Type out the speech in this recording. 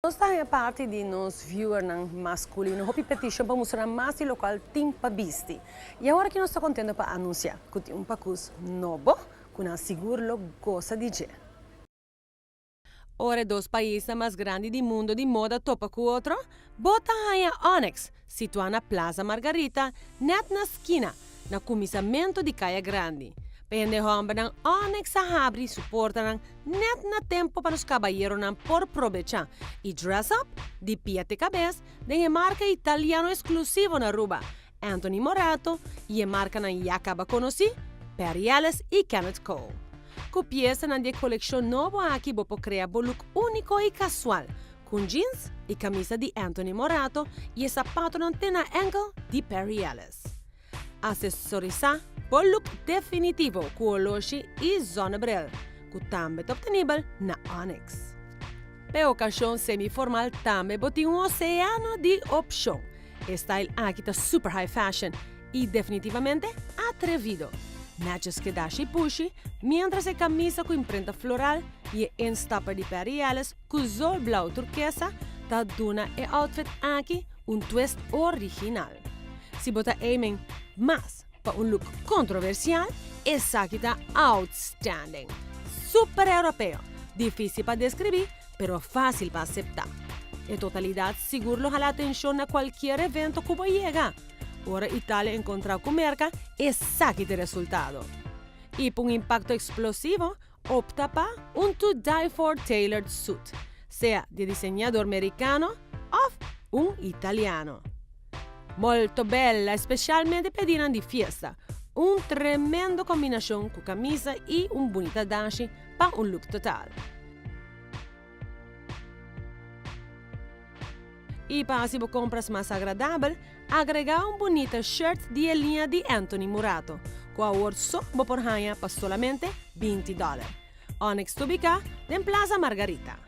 Nos ta haña parti di nos viewernan masculino hopi peticion pa mustra nan mas di locual tin pa bisti. Y awor aki nos ta contento pa anuncia cu tin un pacus nobo cu nan sigur lo goza di dje. Ora e dos paisnan mas grandi di mundo di moda topa cu otro, bo ta haña Onyx, situa na Plaza Margarita, net na skina, na cuminsamento di Caya Grandi. Pa hende hombernan Onyx a habri su portanan Net na tempo pa nos kabayeronan por probecha y dress up di pia te kabes den e marka italiano exclusivo na Aruba, Anthony Morato y e markanan ya kaba konosi, Perry Ellis y Kenneth Cole. Ku piesanan di e kolekshon nobo aki bo por krea bo look úniko y kasual, ku jeans y kamisa di Anthony Morato y e sapatonan te na enkel di Perry Ellis. Asesorisá bo look definitivo ku oloshi i zonnebril, ku tambe ta optenibel na Onyx. P'e okashon semi-formal tambe bo tin un oseano di opshon. E style aki ta super high fashion i definitivamente atrevido. Netjes keda shi pushi, miéntras e kamisa ku imprenta floral i e instapper di Perry Ellis ku zol blou turkesa ta duna e outfit aki un twist original. Si bo ta aiming mas pa un look controversial, esaki ta outstanding! Super europeo, dificil pa describi, pero facil pa acepta. E totalidad sigur lo hala atencion na cualkier evento cu bo yega. Ora Italia encontra cu Merca, esaki ta e resultado. Y pa un impacto explosivo, opta pa un to die for tailored suit, sea di e diseñador mericano of un italiano. Molto bella, especialmente p'e dianan di fiesta. Un tremendo combinacion cu camisa y un bunita dashi pa un look total. Y pa haci bo compras mas agradabel, agrega un bunita shirt di e liña di Anthony Murato, cu awor so bo por haña pa solamente 20 dollar. Onyx ta ubica den Plaza Margarita.